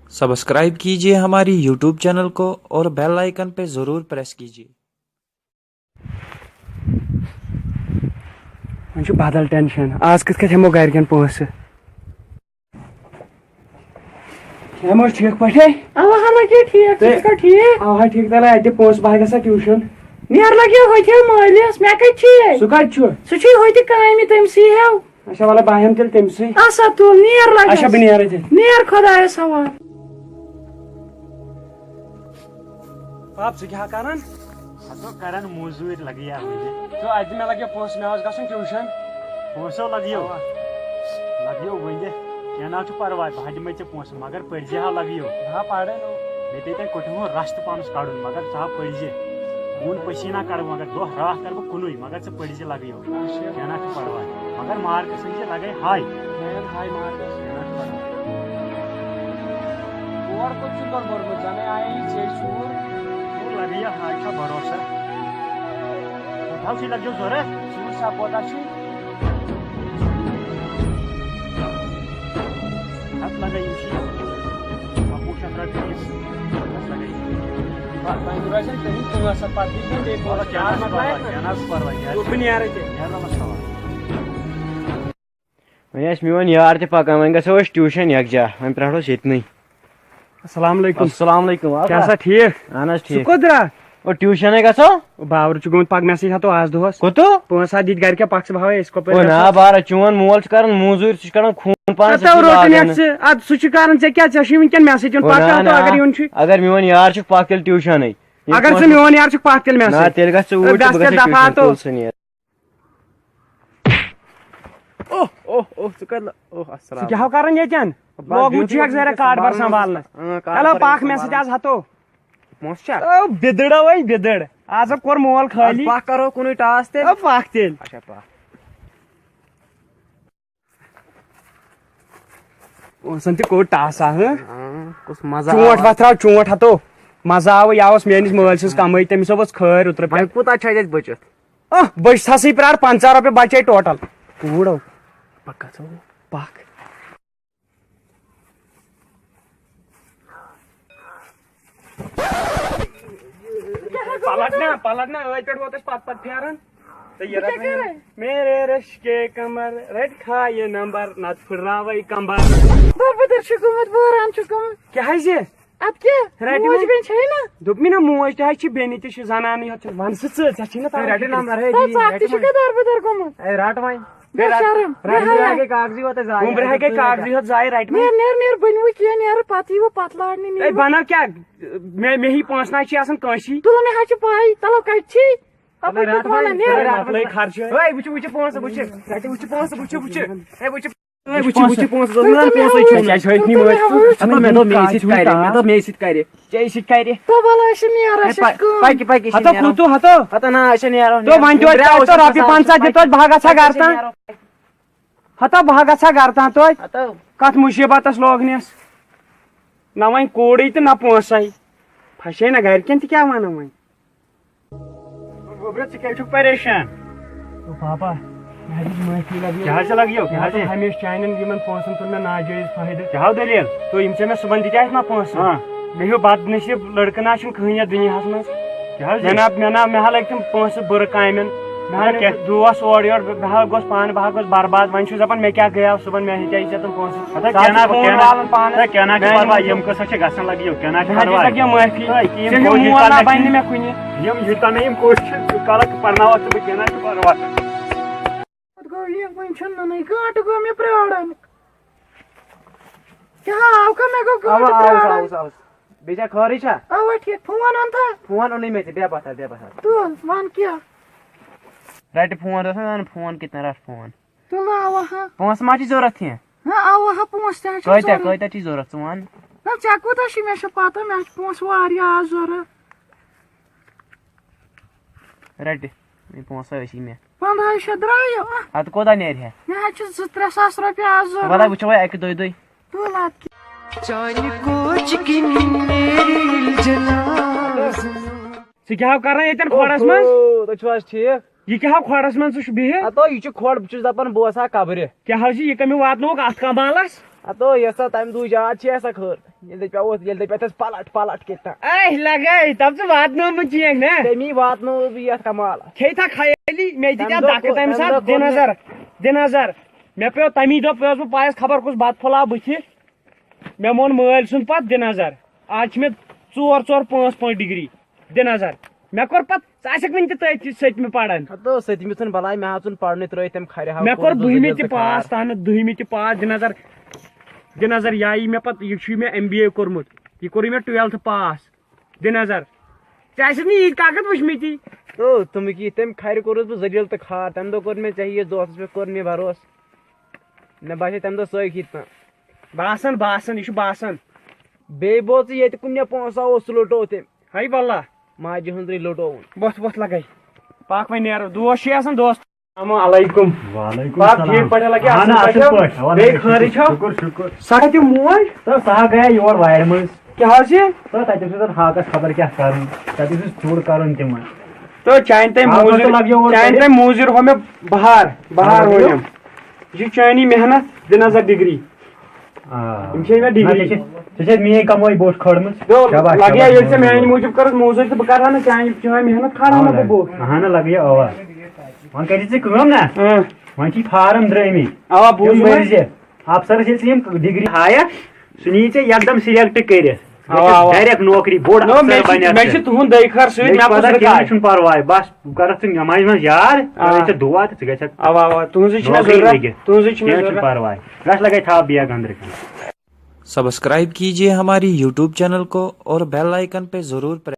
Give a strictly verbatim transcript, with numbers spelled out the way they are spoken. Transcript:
Subscribe कीजिए हमारी YouTube channel को और बेल आइकन पे ज़रूर प्रेस कीजिए। وۄنۍ چھُ بدل ٹینشن، آز کِتھ کٔنۍ ہٮ۪مو گرِکٮ۪ن پونٛسہٕ؟ ہٮ۪مو ٹھیٖک پٲٹھۍ۔ اوا ہا لگے ٹھیٖک، ژٕ تہٕ چھُکھا ٹھیٖک؟ اوا ٹھیٖک، تَلے اَتہِ دِ پونٛسہٕ، بہٕ ہا گژھٕ ہا ٹیوٗشن۔ نیر لگے ہوٚتہِ ہیو مٲلِس، مےٚ کتہِ چھُ یہِ؟ سُہ کتہِ چھُ؟ سُہ چھُ ہوٚتہِ کامہِ تٔمسٕے ہیو۔ اچھا، وَلہٕ بہٕ ہٮ۪مہٕ تیٚلہِ تٔمۍ سٕے۔ اَسا تُل، نیر لَگَس۔ اچھا، بہٕ نیرٕ تیٚلہِ۔ نیر خۄدایَس حوالہٕ۔ پاپ، ژٕ کیٛاہ کران؟ ہتو کران موٚزوٗرۍ لگیا وٕنہِ۔ ژٕ اَتہِ مےٚ لگیا پونٛسہٕ، مےٚ اوس گژھُن ٹیوٗشن۔ پونٛسو لگیو؟ اوا۔ لگیو وٕنہِ۔ کینٛہہ نہ حظ چھُ پرواے، بہٕ ہا دِمے ژےٚ پونٛسہٕ، مگر پٔرۍ زِ ہا لگیو۔ بہٕ ہا پرے نہٕ۔ مےٚ پیٚیہِ تَتہِ کوٚٹھٮ۪ن ہُنٛد رَس تہٕ پانَس کَڑُن، مگر ژٕ ہا پٔرۍ زِ۔ خوٗن پسیٖنہ کڑٕ مگر دۄہ راتھ کرٕ بہٕ کُنُے، مگر ژٕ پٔرۍ زِ لگیو۔ اچھا۔ کینٛہہ نہ چھُ پرواے۔ مگر مارکس أنۍ زِ لگے ہاے۔ مین ہاے مارکس۔ کینٛہہ نہ چھُ پرواے۔ اور کوٚت چھُ گۄڈٕ بوٚرمُت؟ زَنَے آیے یہِ ژےٚ سوٗر۔ اور لگے یہِ ہاے چھا بھروسہ؟ کوٗتاہ چھُے لگیو ضوٚرتھ؟ ژوٗر سا کوتاہ چھُے؟ ہتھ لگے یہِ چھُ اَکوُہ شیٚتھ رۄپیہِ أکِس۔ ہتھ لگے۔ وۄنۍ روزن تِہنٛدۍ پانٛژھ ہتھ، پتہٕ یی کینٛہہ، بیٚیہِ پانٛژھ ہتھ۔ کینٛہہ نہ حظ پرواے، کینٛہہ نہ حظ پرواے، نیرٕ۔ بہٕ نیرٕ تیٚلہِ۔ نیرٕ نہ مسلہٕ۔ وۄنۍ آسہِ میون یار تہِ پکان، وۄنۍ گژھو أسۍ ٹیوٗشن یکجا، وۄنۍ پرٛارو أسۍ ییٚتنٕے۔ السلام علیکم۔ السلام علیکم۔ آ، کیٛاہ سا ٹھیٖک؟ اہن حظ ژٕ ٹھیٖک۔ کوٚت درٛاکھ؟ او ٹیوٗشنے گژھو۔ او باورٕ چھُ گوٚمُت پکھ، مےٚ سۭتۍ ہتو آز دۄہس۔ کوٚتو؟ پانٛژھ ہتھ دِتۍ گرِکٮ۪و پکھ ژٕ بہاوے أسۍ کۄپٲرۍ او گژھو۔ نا بارہ، چون مول چھُ کران موٚزوٗرۍ، سُہ چھُ کران خوٗن پانس ہتو سۭتۍ روٹن لاگان۔ یتھ ژٕ، ادٕ سُہ چھُ کران ژےٚ کیٛاہ، ژےٚ چھُے وٕنکٮ۪ن مےٚ سۭتۍ یُن او پکھ نا، ہتو نا۔ اگر یُن چھُے۔ اگر میون یار چھُکھ پکھ تیٚلہِ ٹیوٗشنے۔ یہِ اگر ژٕ پانٛژھ میون یار چھُکھ پکھ تیٚلہِ مےٚ نا، سۭتۍ۔ تیٚلہِ گژھ ژٕ اوٗرۍ تہٕ گژھ بہٕ تیٚلہِ گژھٕ دفعہ ٹیوٗشن، ہتو۔ تُل سُہ نیر۔ اوہ، اوہ، اوہ، ژٕ کتہِ لا-، اوہ، السلام۔ ژٕ کیٛاہ ہو کران ییٚتٮ۪ن؟ بس لوگمُت ڈیوٹی چھُ یکھ پٮ۪ٹھ زہرہ چھُس کارڈ بار سنبھالنس۔ سنبھالنس۔ اۭں، کارڈ چلو، بار پکھ مےٚ سۭتۍ سنبھالنس۔ آز ہتو۔ پونٛسہٕ چھا؟ او، بِدٕڑ اوے، بِدٕڑ۔ آز ہا کوٚر مول خٲلی۔ آز پکھ کرو کُنُے ٹاس تیٚلہِ۔ او، پکھ تیٚلہِ۔ اچھا، پکھ۔ پونٛسن تہِ کوٚر ٹاسا، ہہ؟ اۭں، کُس مزٕ آو چونٛٹھ اَتھ۔ وتھراو، چونٛٹھ ہتو۔ مزٕ آو، یا اوس میٲنِس مٲلۍ سٕنٛز کمٲے، تٔمِس ٲس خٲر رُت رۄپیہِ۔ وۄنۍ کوٗتاہ چھُ اَتہِ اَسہِ بٔچِتھ؟ اہ، بہٕ چھُس سٕے پرٛار، پنٛژاہ رۄپیہِ بچے ٹوٹل۔ کوٗر او۔ پکھ گژھو۔ پکھ۔ پلٹ نا، پلٹ نا، أتھۍ پٮ۪ٹھ ووت اَسہِ پتہٕ پتہٕ پھیران۔ تہٕ یہِ بہٕ کیٛاہ رٹھ وۄنۍ کرٕ؟ میرے رش کے کمر، رٹ کھا یہِ نمبر، نتہٕ پھٕٹراوے کمبر۔ دربٕدر چھُ گوٚمُت، بحران چھُ گوٚمُت۔ کیٛاہ حظ یہِ؟ ادٕ کیٛاہ؟ رٹہِ موج وۄنۍ۔ بیٚنہِ چھے نا؟ دوٚپمَے نا، موج تہِ حظ چھِ، بیٚنہِ تہِ چھِ، زنانٕے یوت چھِ۔ وَن سا ژٕ، ژےٚ چھے نہ ہے، تَوَے رَٹہِ فِکرِ۔ نمبر، ہے، تہٕ دی، ژٕ اَتھ تہِ رَٹہِ چھُکھ وۄنۍ۔ دَربٕدَر گوٚمُت۔ ہے، رَٹ وۄنۍ۔ بے ہے، شرم، کُمبرِ بے ہے حیا۔ گٔے کاغذی یوت اَسہِ زایہِ۔ کُمبرِ ہے گٔے کاغذی یوت زایہِ، رَٹہِ وۄنۍ۔ نیر، نیر، بٔنۍ وۄنۍ کینٛہہ، نیر، پَتہٕ یی وۄنۍ پَتہٕ لاڑنہِ، ہے، نیر۔ بَناو کیٛاہ؟ مےٚ، مےٚ ہی پونٛسہٕ نہ چھِ آسان کٲنٛسی۔ تُلُن مےٚ حظ چھِ پَے، تَلو کَتہِ چھی؟ اَپٲرۍ ہے، رَٹ پَتہٕ وَنان، وۄنۍ۔ نیر۔ ہے، رَٹ مۄکلٲے وۄنۍ۔ خرچہٕ۔ ہے، وٕچھ، وٕچھ پونٛسہٕ، وٕچھ۔ رَٹہِ، وٕچھ پونٛسہٕ، وٕچھ، وٕچھ۔ ہے، وٕچھ۔ ہے، وٕچھ، وٕچھ، پونٛسہٕ، وٕچھ، پونٛسہٕ، وٕچھ، پونٛسہٕ، وٕچھ۔ ژےٚ چھےٚ أتھۍ نِمٕژ۔ ہتو، مےٚ دوٚپ، مےٚ سۭتۍ کَرے، مےٚ دوٚپ، مےٚ سۭتۍ کَرے، ژےٚ سۭتۍ کَرے۔ تہٕ وَلہٕ، أسۍ چھِ نیران، أسۍ چھِ ہتا، کٲم۔ پَکہِ، پَکہِ، أسۍ چھِ ہتا، نیران۔ کوٗتاہ، ہتا؟ ہتا، نہ، أسۍ چھِ نیران، تو نیران۔ وۄنۍ توتہِ درٛاو توتہِ رۄپیہِ پنٛژاہ دِ توتہِ، بہٕ ہا گژھٕ ہا گرٕ تام۔ ہتا، بہٕ ہا گژھٕ ہا گرٕ تام توتہِ۔ ہتا۔ کَتھ مُصیٖبتَس لوگنَس؟ نہ وۄنۍ کوٗرٕے تہٕ نہ پونٛسَے۔ پھَسے نہ گرِکٮ۪ن تہِ کیٛاہ وَنو وۄنۍ؟ گوٚبرا، ژٕ کیٛازِ چھُکھ پریشان؟ او پاپا، مےٚ حظ دِژ معٲفی لگیو۔ کیٛاہ حظ چھِ لگیو؟ کیٛاہ حظ چھِ؟ مےٚ دوٚپ ہمیشہِ چانٮ۪ن یِمن پونٛسن تُل مےٚ ناجٲیز فٲیدٕ۔ کیٛاہ ہو دٔلیٖل؟ تُہۍ یِم ژےٚ مےٚ صُبحن دِتۍ اَسہِ نا پونٛسہٕ؟ ہاں۔ مےٚ ہیوٗ بدنصیٖب لڑکہٕ نہ چھُنہٕ کٕہٕنۍ یَتھ دُنیاہس منٛز۔ کیٛاہ حظ مےٚ چھِ؟ نا، مےٚ نا، مےٚ ہا لٔگۍ تِم پونٛسہٕ بُرٕ کامٮ۪ن۔ مےٚ ہا اَدٕ کیٛاہ؟ دوس اورٕ یورٕ، بہٕ، بہٕ ہا گوس پانہٕ، بہٕ ہا گوس برباد۔ وۄنۍ چھُس دَپان مےٚ کیٛاہ گٔیاو صُبحن، مےٚ ہیٚتہِ ہا یہِ ژےٚ تِم پونٛسہٕ۔ ہتا ژٕ کینٛہہ ہا نہ، چھُکھ فون کینٛہہ نہ، والان پانَس۔ ہتا کینٛہہ نہ چھُ میٛانہِ پرواے، موٗجوٗب۔ یِم قٕصہٕ چھِ گژھان لگیو، کینٛہہ نہ چھُ مےٚ ہیٚتہِ پرواے۔ لگیو معٲفی۔ ہے، کینٛہہ ژےٚ ہیوٗ گوٚو یہِ مول کَتھ نہ نہ بَنہِ چھُنہٕ۔ نہٕ مےٚ کُنہِ۔ یِم یوٗتاہ مےٚ یِم کٔٹھۍ چھِ، تیوٗت کالَس پَرناوَکھ ژٕ بہٕ، کینٛہہ نہ چھُ پرواے۔ پتہٕ گوٚو یہِ، وۄنۍ چھُنہٕ نُنٕے، گٲنٛٹہٕ گوٚو مےٚ پرٛاران۔ کیٛاہ آو کَم مےٚ گوٚو اَوا، گٲنٛٹہٕ آوُس، پرٛاران۔ آوُس، آوُس۔ بیٚیہِ چھا خٲرٕے چھا؟ اَوا ٹھیٖک، فون اَن تہٕ۔ فون اوٚنُے مےٚ ژےٚ، بیٚہہ بہٕ تھاوٕ، بیٚہہ بہٕ تھاوٕ۔ تُل، وَن کیٛاہ؟ رَٹہِ فون، دوٚپُس نا، اَن فون کِتھ کٔنۍ رَٹھ فون۔ تُل، اَوا ہا۔ پونٛسہٕ ما چھِ ضوٚرَتھ کینٛہہ؟ ہا، اَوا ہا، پونٛسہٕ تہِ حظ چھِ کۭتیٛاہ، ضوٚرَتھ۔ کۭتیٛاہ چھِ ضوٚرَتھ ژٕ وَن؟ نہ، ژےٚ کوٗتاہ چھِ، مےٚ چھِ پَتہ، مےٚ چھِ پونٛسہٕ واریاہ آز ضوٚرَتھ۔ رَٹہِ، یہِ پونٛسہٕ ٲسی مےٚ۔ پنٛدہَے شیٚتھ درٛایو، اَتھ۔ اَدٕ کوٗتاہ نیرِ ہا؟ مےٚ حظ چھِ زٕ ترٛےٚ ساس رۄپیہِ آز ضوٚرَتھ۔ وَلہٕ وٕچھو وۄنۍ اَکہِ دۄیہِ دۄہہِ۔ تُل اَدٕ کیٛاہ۔ چانہِ کوچہِ کِنۍ نیرِ ییٚلہِ جنازٕ۔ ژٕ کیٛاہ ہو کران ییٚتٮ۪ن کھۄڈس منٛز؟ اوہو، تُہۍ چھِو حظ ٹھیٖک؟ یہِ کیٛاہ ہو کھۄڈس منٛز ژٕ چھُکھ بِہِتھ؟ ہتو، یہِ چھُ کھۄڈ، بہٕ چھُس دپان بہٕ وسہٕ ہا قبرِ۔ کیٛاہ حظ چھُ یہِ کٔمۍ واتنووُکھ اتھ کمالس؟ ہتو، یۄس سا تمہِ دُہٕچ یاد چھِ، سۄ خٲر۔ ییٚلہِ دٔپۍ اوس، ییٚلہِ دَپہِ تَس پَلٹ، پَلٹ کِتھ تام۔ اے لگے، تَم ژٕ واتنومُت چیٖنٛگ نا۔ تَمی واتنوو بہٕ یَتھ کمال۔ کھے تھا خیٲلی، مےٚ دِتیا تَمہِ دۄہ دَکہٕ کوٚر، تَمہِ تَمہِ ساتہٕ؟ دۄہ دِ کوٚر مےٚ نظر، دِ نظر۔ مےٚ پیوٚو تَمی دۄہ، پیوٚس بہٕ پایَس خبر کُس بَتہٕ پھوٚلہ بٕتھِ۔ مےٚ مون مٲلۍ سُنٛد پَتہٕ، دِ نظر۔ آز چھِ مےٚ ژور، ژور، پانٛژھ، پانٛژھ ڈگری۔ دِ نظر۔ مےٚ کوٚر پَتہٕ، ژٕ آسَکھ وٕنہِ تہِ تٔتھۍ سۭتمہِ پَران۔ ہتو، سٔتمہِ ژھٕن بلاے، مےٚ ہا ژھُن پَرنُے ترٛٲیِتھ تَمہِ کھرِ ہاو، مےٚ کوٚر کوٚرُس بہٕ بٔہمہِ ذٔلیٖل تہِ تہٕ پاس، خار۔ تَنہٕ دٔہمہِ تہِ پاس۔ دِ نظر، دِ نظر، یا یی مےٚ پَتہٕ، یہِ چھُے مےٚ ایم بی اے کوٚرمُت، یہِ کوٚرُے مےٚ ٹُویلتھٕ پاس۔ دِ نظر، ژےٚ آسَکھ نہٕ ییٖتۍ کاکَد وٕچھمٕتی۔ تو، تِم کی، تَمہِ کھرِ کوٚرُس بہٕ ذٔلیٖل تہٕ خار۔ تَمہِ دۄہ کوٚر مےٚ ژےٚ ہِوِس دوستَس پٮ۪ٹھ کوٚر مےٚ بھروسہٕ۔ مےٚ باسے تَمہِ دۄہ سٲکھی تہٕ۔ باسان، باسان، یہِ چھُ باسان۔ بیٚیہِ بوز ژٕ، ییٚتہِ کُنہِ مےٚ پونٛسہٕ اوس، سُہ لوٚٹوو تٔمۍ۔ ہاے واللہ۔ ماجہِ ہُنٛدرٕے لوٚٹووُن۔ وۄتھ، وۄتھ لگے۔ پاک وۄنۍ نیرو۔ دوس چھُے آسان دوس۔ السلام علیکم۔ وعلیکم پاک السلام۔ ٹھیٖک پٲٹھۍ لگے، اہن اصٕل حظ، اصٕل پٲٹھۍ؟ پٲٹھۍ۔ اوا، بیٚیہِ لگے خٲرٕے شُکُر، چھا؟ شُکُر، شُکُر۔ سۄ کتہِ موج؟ تہٕ سۄ ہا گٔیے یور وارِ منٛز۔ کیٛاہ حظ یہِ؟ تہٕ تتہِ اوس تتھ ہاکس خبر کیٛاہ کرُن۔ تتہِ اوس سُہ چُر کرُن تِمن۔ تہٕ چانہِ تۄہہِ آز موٗزوٗرۍ، تہِ لگیو اورٕ چانہِ تۄہہِ موٗزوٗرۍ ہو مےٚ بہار، بہار بہار لگیو؟ ؤنِم۔ یہِ چھِ چٲنی محنت، دِ نظر ڈگری۔ آ۔ یِم چھِ مےٚ نہ، ڈگری۔ ژےٚ چھِ، ژےٚ چھِ میٛٲنۍ کمٲے بوٚٹھ کھٲڑمٕژ۔ دو، شاباش، لگیا شاباش، ییٚلہِ ژےٚ میٛانہِ موٗجوٗب کٔرٕس موٗزوٗرۍ تہٕ بہٕ کرٕ ہا نہٕ چانہِ، چٲنۍ محنت کھارٕ ہا نہٕ بہٕ بوٚٹھ۔ اہن لگیا، اوا۔ وۄنۍ کٔرِو ژٕ کٲم نا۔ اۭں۔ وۄنۍ چھِ فارم درٛٲمٕتۍ۔ اوا، بوٗز تِم مےٚ۔ بٔرۍ زِ۔ افسرس ییٚلہِ ژٕ یِم ڈگری ہایکھ، سُہ نِیہِ ژےٚ یکدم سلیکٹ کٔرِتھ۔ اوا، اوا۔ ڈایریکٹ نوکری، بوٚڑ نو، مےٚ افسر چھِ، بنیکھ مےٚ ژٕ۔ چھِ تُہُنٛد دٔے خٲر سۭتۍ، مےٚ چھِ مےٚ پتہ، کُس کِہیٖنۍ رِکاے؟ چھُنہٕ پرواے، بس بہٕ کرکھ ژٕ نٮ۪مازِ منٛز یاد، آ۔ ترٲیِتھ ژےٚ دُعا تہٕ ژٕ گژھکھ اوا، اوا، تُہنٛزٕے چھِ مےٚ نوکری ضروٗرت، لٔگِتھ۔ تُہنٛزٕے چھِ مےٚ کینٛہہ چھُنہٕ ضروٗرت۔ پرواے۔ رَٹھ لگے تھاو بیگ أنٛدرٕ کَنہِ۔ سبسکرائب कीजिए हमारी YouTube चैनल को और बेल आइकन पे ज़रूर प्रेस